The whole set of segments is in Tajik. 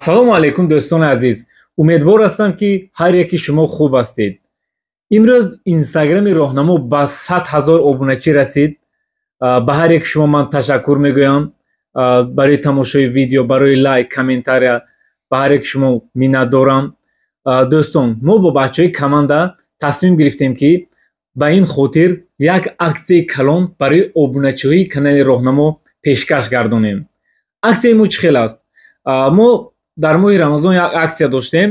Салому алайкум, дӯстони азиз! Умедвор ҳастам, ки ҳар яки шумо хуб ҳастед. Имрӯз Инстаграми Роҳнамо ба 100 000 обуначӣ расид. Ба ҳар яки шумо ман ташаккур мегӯям барои тамошои видео, барои лайк, комментария. Ба ҳар яки шумо миннатдорам. Дӯстон, мо бо бачаҳои команда тасмим гирифтем, ки ба ин хотир як аксияи калон барои обуначиҳои канали Роҳнамо пешкаш гардонем. Аксияи мо чӣ хел аст? Мо дар моҳи Рамазон як аксия доштем: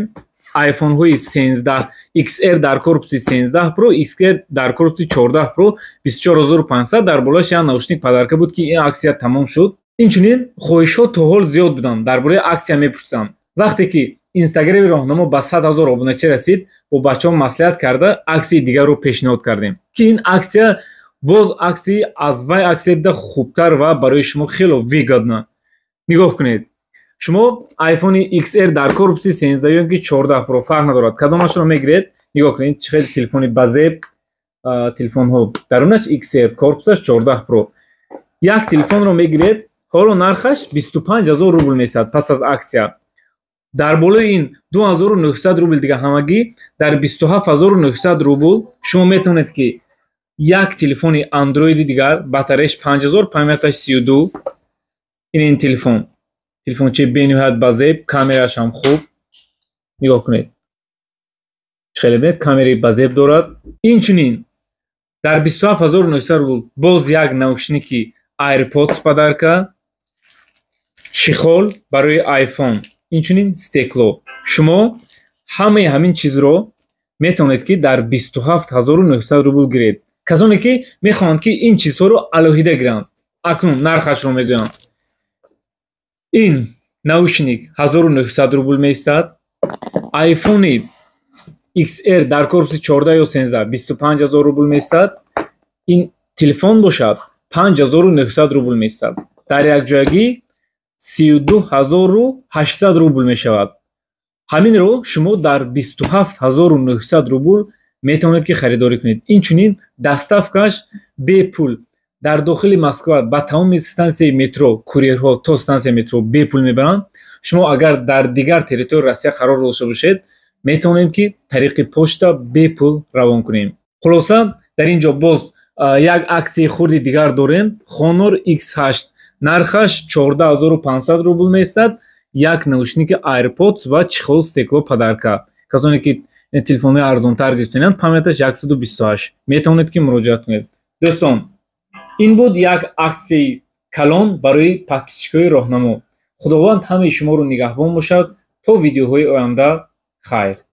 айфонҳои 13 XR дар корпуси 13 Pro, XR дар корпуси 14 Pro 24 500, дар болояш як наушник подарка буд, ки ин аксия тамом шуд. Инчунин хоҳишҳо то ҳол зиёд буданд, дар бораи аксия мепурсам. Вақте ки Инстаграми Роҳнамо ба 100 000 обуначӣ расид, бо бачаҳо маслиҳат карда, аксияи дигарро пешниҳод кардем, ки ин аксия боз аксияи аз вай аксия дида хубтар ва барои шумо хело выгодно. Нигоҳ кунед, шумо iPhone XR дар корпуси 13 ё ки 14 Pro, фарқ надорад, кадомашро мегиред. Нигоҳ кунед, чӣ хел телефони базеб телефонҳо: дарунаш XR, корпусаш 14 Pro. Як телефонро мегиред, ҳоло нархаш 25 000 рубл месад пас аз аксия. Дар болои ин 2900 рубл дига, ҳамагӣ дар 27 900 рубл шумо метавонед, ки як телефони андроиди дигар, батареяш 5000, памяташ 32. Ин телефон, телефончаи бениҳоят базеб, камераш ҳам хуб. Нигоҳ кунед, хеле бинед, камераи базеб дорад. Инчунин дар 27 900 рубл боз як наушники AirPods подарка, чехол барои iPhone, инчунин стекло. Шумо ҳамаи ҳамин чизро метавонед, ки дар 27 900 рубл гиред. Касоне ки мехоҳанд, ки ин чизҳоро алоҳида гиранд, акнун нархашро мегӯям: ин наушник 1900 рубл меистад, айфони XR дар корпуси 14 ё 13 25 000 рубл меистад, ин телефон бошад 5900 рубл меистад. Дар якҷоягӣ 32 800 рубл мешавад. Ҳаминро шумо дар 27 900 рубл метавонед, ки харидорӣ кунед. Инчунин доставкаш бепул дар дохили Москва, ба тамоми стансияи метро курьерҳо то стансияи метро бепул мебаранд. Шумо агар дар дигар территорияи Россия қарор дошта бошед, метавонем, ки тариқи почта бепул равон кунем. Хулоса, дар ин ҷо боз як аксияи хурди дигар дорем: Honor X8, нархаш 14 500 рубл меистад, як наушники AirPods ва чехол, стекло подарка. Касоне ки телефонҳои арзонтар гирифтананд, памяташ 128, метавонед, ки муроҷиат кунед. Дӯстон, ин буд як аксияи калон барои подписчикҳои Роҳнамо. Худованд ҳамаи шуморо нигаҳбон бошад. То видеоҳои оянда, хайр.